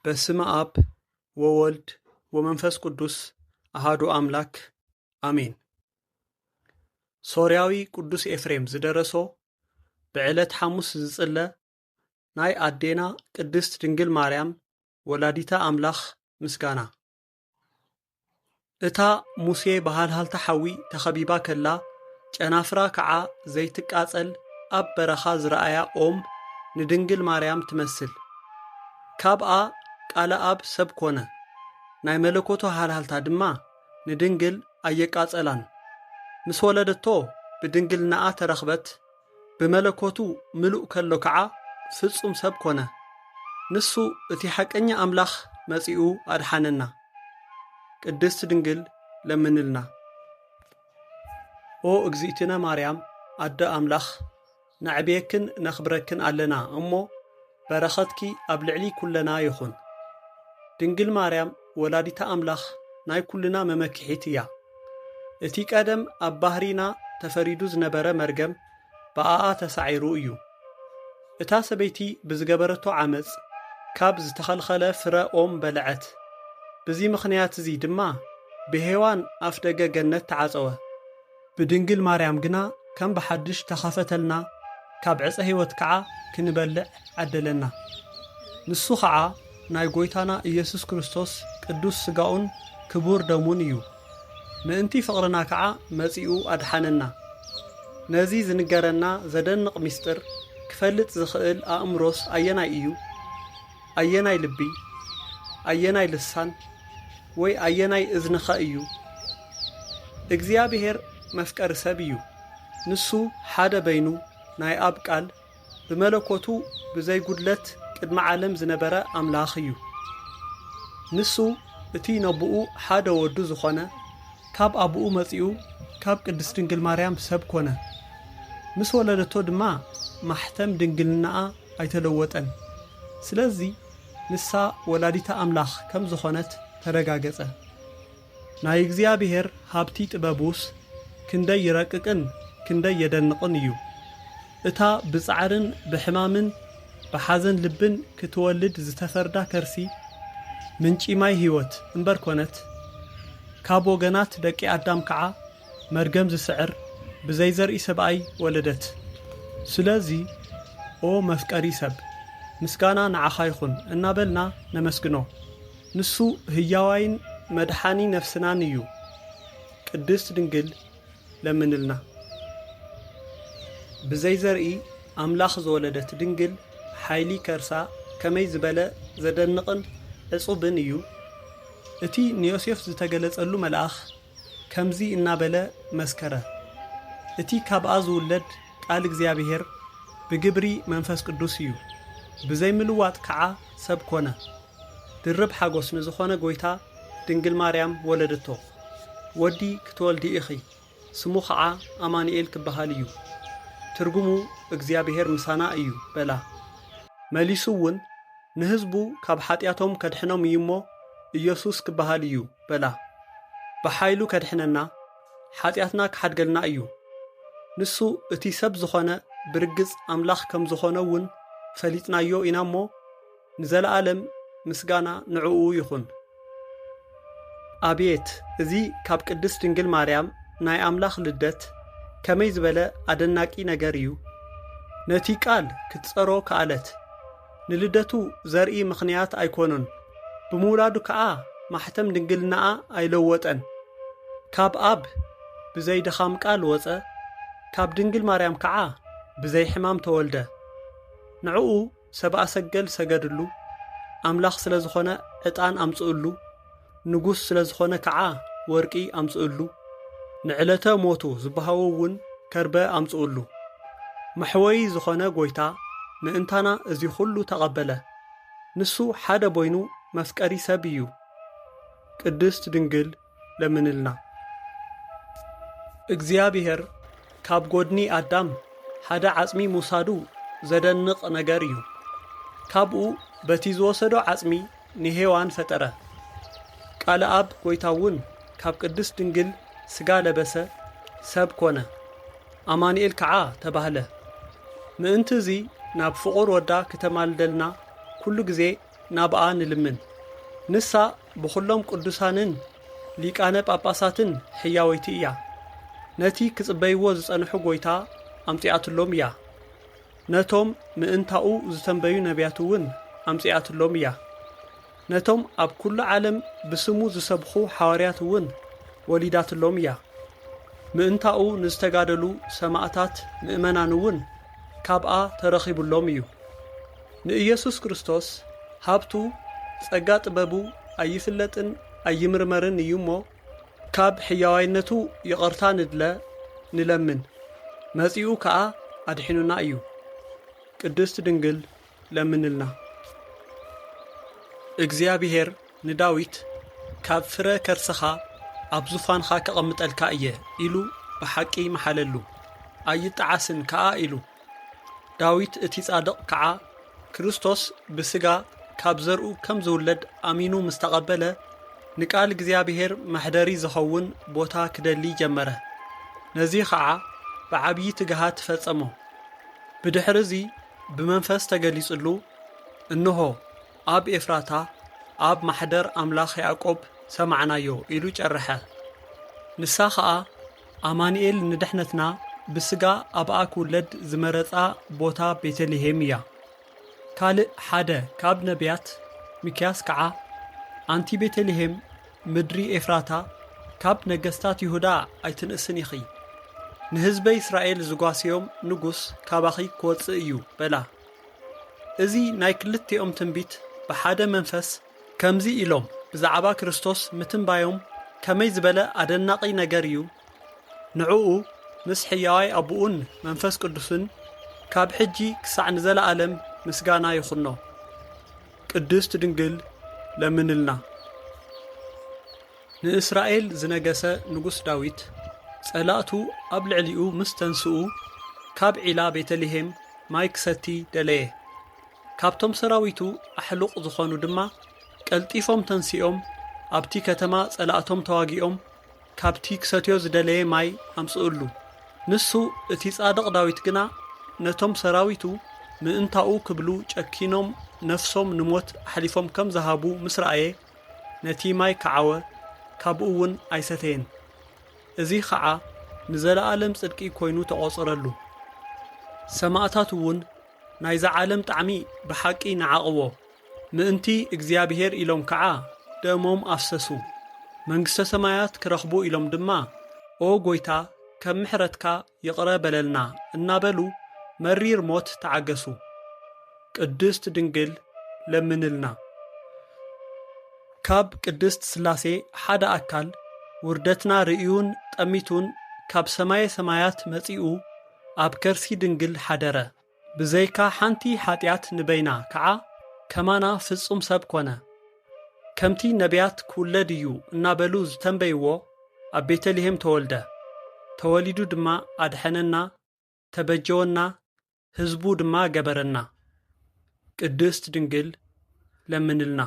በስመ ኣብ ወወልድ ወመንፈስ ቅዱስ ኣሃዱ ኣምላክ ኣሜን። ሶርያዊ ቅዱስ ኤፍሬም ዝደረሶ ብዕለት ሓሙስ ዝጽለ ናይ ኣዴና ቅድስት ድንግል ማርያም ወላዲታ ኣምላኽ ምስጋና። እታ ሙሴ ብሃልሃልታ ሓዊ ተኸቢባ ከላ፣ ጨናፍራ ከኣ ዘይትቃጸል ኣብ በረኻ ዝረኣያ ኦም ንድንግል ማርያም ትመስል። ካብኣ ቃለ ኣብ ሰብ ኮነ፣ ናይ መለኮቱ ሃልሃልታ ድማ ንድንግል ኣየቃጸላን። ምስ ወለደቶ ብድንግልናኣ ተረኽበት፣ ብመለኮቱ ምሉእ ከሎ ከኣ ፍጹም ሰብ ኮነ። ንሱ እቲ ሓቀኛ ኣምላኽ መጺኡ ኣድሓነና። ቅድስት ድንግል ለምንልና። ኦ እግዚእትነ ማርያም ኣደ ኣምላኽ፣ ነዕብየክን ነኽብረክን ኣለና እሞ፣ በረኸትኪ ኣብ ልዕሊ ኩለና ይኹን። ድንግል ማርያም ወላዲተ ኣምላኽ ናይ ኩልና መመክሒት እያ። እቲ ቀደም ኣብ ባህሪና ተፈሪዱ ዝነበረ መርገም ብኣኣ ተሳዒሩ እዩ። እታ ሰበይቲ ብዝገበረቶ ዓመጽ ካብ ዝተኸልኸለ ፍረ ኦም በልዐት። ብዚ ምኽንያት እዚ ድማ ብሄዋን ኣፍ ደገ ገነት ተዓጸወ። ብድንግል ማርያም ግና ከም ብሓድሽ ተኸፈተልና፣ ካብ ዕጸ ሕይወት ከዓ ክንበልዕ ዓደለና። ንሱ ኸዓ ናይ ጐይታና ኢየሱስ ክርስቶስ ቅዱስ ሥጋኡን ክቡር ደሙን እዩ። ምእንቲ ፍቕርና ከዓ መጺኡ ኣድሓነና። ነዚ ዝንገረና ዘደንቕ ምስጢር ክፈልጥ ዝኽእል ኣእምሮስ ኣየናይ እዩ? ኣየናይ ልቢ? ኣየናይ ልሳን? ወይ ኣየናይ እዝንኸ እዩ? እግዚኣብሔር መፍቀሪ ሰብ እዩ። ንሱ ሓደ በይኑ ናይ ኣብ ቃል ብመለኮቱ ብዘይ ጉድለት ቅድሚ ዓለም ዝነበረ ኣምላኽ እዩ። ንሱ እቲ ነቦኡ ሓደ ወዱ ዝኾነ ካብ ኣቦኡ መጺኡ ካብ ቅድስት ድንግል ማርያም ሰብ ኮነ። ምስ ወለደቶ ድማ ማሕተም ድንግልናኣ ኣይተለወጠን። ስለዚ ንሳ ወላዲተ ኣምላኽ ከም ዝኾነት ተረጋገጸ። ናይ እግዚኣብሔር ሃብቲ ጥበቡስ ክንደይ ይረቅቅን ክንደይ የደንቕን እዩ። እታ ብጻዕርን ብሕማምን ብሓዘን ልብን ክትወልድ ዝተፈርዳ ከርሲ ምንጪ ማይ ሕይወት እምበር ኮነት። ካብ ወገናት ደቂ ኣዳም ከዓ መርገም ዝስዕር ብዘይ ዘርኢ ሰብኣይ ወለደት። ስለዚ ኦ መፍቀሪ ሰብ፣ ምስጋና ንዓኻ ይኹን እናበልና ነመስግኖ። ንሱ ህያዋይን መድሓኒ ነፍስናን እዩ። ቅድስት ድንግል ለምንልና። ብዘይ ዘርኢ ኣምላኽ ዝወለደት ድንግል ሓይሊ ከርሳ ከመይ ዝበለ ዘደንቕን ዕጹብን እዩ! እቲ ንዮሴፍ ዝተገለጸሉ መልኣኽ ከምዚ እናበለ መስከረ፣ እቲ ካብኣ ዝውለድ ቃል እግዚኣብሔር ብግብሪ መንፈስ ቅዱስ እዩ። ብዘይ ምልዋጥ ከዓ ሰብ ኮነ። ድርብ ሓጎስ ንዝኾነ ጐይታ ድንግል ማርያም ወለደቶ። ወዲ ክትወልዲ ኢኺ፣ ስሙ ኸዓ ኣማኑኤል ክበሃል እዩ። ትርጉሙ እግዚኣብሔር ምሳና እዩ በላ። መሊሱ እውን ንህዝቡ ካብ ሓጢኣቶም ከድሕኖም እዩ እሞ ኢየሱስ ክበሃል እዩ በላ። ብሓይሉ ከድሕነና፣ ሓጢኣትና ክሓድገልና እዩ። ንሱ እቲ ሰብ ዝኾነ ብርግጽ ኣምላኽ ከም ዝኾነ እውን ፈሊጥናዮ ኢና እሞ ንዘለኣለም ምስጋና ንዕኡ ይኹን። ኣቤት እዚ ካብ ቅድስት ድንግል ማርያም ናይ ኣምላኽ ልደት ከመይ ዝበለ ኣደናቂ ነገር እዩ! ነቲ ቃል ክትጸሮ ከኣለት። ንልደቱ ዘርኢ ምኽንያት ኣይኮኑን። ብምውላዱ ከኣ ማሕተም ድንግልናኣ ኣይለወጠን። ካብ ኣብ ብዘይ ድኻም ቃል ወጸ፣ ካብ ድንግል ማርያም ከኣ ብዘይ ሕማም ተወልደ። ንዕኡ ሰብኣ ሰገል ሰገድሉ፣ ኣምላኽ ስለ ዝኾነ ዕጣን ኣምጽእሉ፣ ንጉስ ስለ ዝኾነ ከኣ ወርቂ ኣምጽእሉ፣ ንዕለተ ሞቱ ዝበሃዎ እውን ከርበ ኣምጽእሉ። መሕወዪ ዝኾነ ጐይታ ምእንታና እዚ ኹሉ ተቐበለ። ንሱ ሓደ በይኑ መፍቀሪ ሰብ እዩ። ቅድስት ድንግል ለምንልና። እግዚኣብሔር ካብ ጐድኒ ኣዳም ሓደ ዓጽሚ ምውሳዱ ዘደንቕ ነገር እዩ። ካብኡ በቲ ዝወሰዶ ዓጽሚ ንሄዋን ፈጠረ። ቃለ ኣብ ጐይታ እውን ካብ ቅድስት ድንግል ሥጋ ለበሰ፣ ሰብ ኮነ፣ ኣማኑኤል ከዓ ተባህለ። ምእንቲ እዚ ናብ ፍቑር ወዳ ክተማልደልና ኩሉ ግዜ ናብኣ ንልምን። ንሳ ብኹሎም ቅዱሳንን ሊቃነ ጳጳሳትን ሕያወይቲ እያ። ነቲ ክጽበይዎ ዝጸንሑ ጐይታ ኣምጺኣትሎም እያ። ነቶም ምእንታኡ ዝተንበዩ ነቢያት እውን ኣምጺኣትሎም እያ። ነቶም ኣብ ኩሉ ዓለም ብስሙ ዝሰብኹ ሓዋርያት እውን ወሊዳትሎም እያ። ምእንታኡ ንዝተጋደሉ ሰማእታት ምእመናን እውን ካብኣ ተረኺቡሎም እዩ። ንኢየሱስ ክርስቶስ ሃብቱ፣ ጸጋ ጥበቡ ኣይፍለጥን ኣይምርመርን እዩ እሞ፣ ካብ ሕያዋይነቱ ይቕርታ ንድለ፣ ንለምን፣ መጺኡ ከኣ ኣድሒኑና እዩ። ቅድስት ድንግል ለምንልና። እግዚኣብሔር ንዳዊት፣ "ካብ ፍረ ከርስኻ ኣብ ዙፋንኻ ከቐምጠልካ እየ" ኢሉ ብሓቂ መሓለሉ። "ኣይጠዓስን ከኣ" ኢሉ። ዳዊት እቲ ጻድቕ ከኣ፣ ክርስቶስ ብስጋ ካብ ዘርኡ ከም ዝውለድ ኣሚኑ ምስ ተቐበለ፣ ንቃል እግዚኣብሔር መሕደሪ ዝኸውን ቦታ ክደሊ ጀመረ። ነዚ ኸዓ ብዓብዪ ትግሃት ፈጸሞ። ብድሕርዚ ብመንፈስ ተገሊጽሉ፣ "እንሆ፣ ኣብ ኤፍራታ፣ ኣብ ማሕደር ኣምላኽ ያዕቆብ ሰማዕናዮ" ኢሉ ጨርሐ። ንሳ ኸኣ ኣማኑኤል ንድሕነትና ብስጋ ኣብኣ ክውለድ ዝመረጻ ቦታ ቤተልሔም እያ። ካልእ ሓደ ካብ ነቢያት ሚክያስ ከኣ፣ "ኣንቲ ቤተልሔም፣ ምድሪ ኤፍራታ፣ ካብ ነገስታት ይሁዳ ኣይትንእስን ኢኺ፣ ንህዝበ እስራኤል ዝጓስዮም ንጉስ ካባኺ ክወጽእ እዩ" በላ። እዚ ናይ ክልቲኦም ትንቢት ብሓደ መንፈስ ከምዚ ኢሎም ብዛዕባ ክርስቶስ ምትንባዮም ከመይ ዝበለ ኣደናቒ ነገር እዩ! ንዕኡ ምስ ሕያዋይ ኣቦኡን መንፈስ ቅዱስን ካብ ሕጂ ክሳዕ ንዘለኣለም ምስጋና ይኹኖ። ቅድስት ድንግል ለምንልና። ንእስራኤል ዝነገሰ ንጉስ ዳዊት፣ ጸላእቱ ኣብ ልዕሊኡ ምስ ተንስኡ፣ ካብ ዒላ ቤተልሔም ማይ ክሰቲ ደለየ። ካብቶም ሰራዊቱ ኣሕሉቕ ዝኾኑ ድማ ቀልጢፎም ተንሲኦም ኣብቲ ከተማ ጸላእቶም ተዋጊኦም ካብቲ ክሰትዮ ዝደለየ ማይ ኣምጽኡሉ። ንሱ እቲ ጻድቕ ዳዊት ግና ነቶም ሰራዊቱ ምእንታኡ ክብሉ ጨኪኖም ነፍሶም ንሞት ኣሕሊፎም ከም ዝሃቡ ምስ ረኣየ፣ ነቲ ማይ ከዓወ፣ ካብኡ እውን ኣይሰተየን። እዚ ኸዓ ንዘለኣለም ጽድቂ ኮይኑ ተቖጸረሉ። ሰማእታት እውን ናይዛ ዓለም ጣዕሚ ብሓቂ ነዓቕዎ። ምእንቲ እግዚኣብሔር ኢሎም ከዓ ደሞም ኣፍሰሱ። መንግስተ ሰማያት ክረኽቡ ኢሎም ድማ፣ "ኦ ጎይታ፣ ከም ምሕረትካ ይቕረ በለልና" እናበሉ መሪር ሞት ተዓገሱ። ቅድስት ድንግል ለምንልና። ካብ ቅድስት ሥላሴ ሓደ ኣካል ውርደትና ርእዩን ጠሚቱን ካብ ሰማየ ሰማያት መጺኡ ኣብ ከርሲ ድንግል ሓደረ። ብዘይካ ሓንቲ ኃጢኣት ንበይና ከዓ ከማና ፍጹም ሰብ ኮነ። ከምቲ ነቢያት ክውለድ እዩ እናበሉ ዝተንበይዎ ኣብ ቤተልሔም ተወልደ። ተወሊዱ ድማ ኣድሐነና፣ ተበጀወና፣ ሕዝቡ ድማ ገበረና። ቅድስት ድንግል ለምንልና።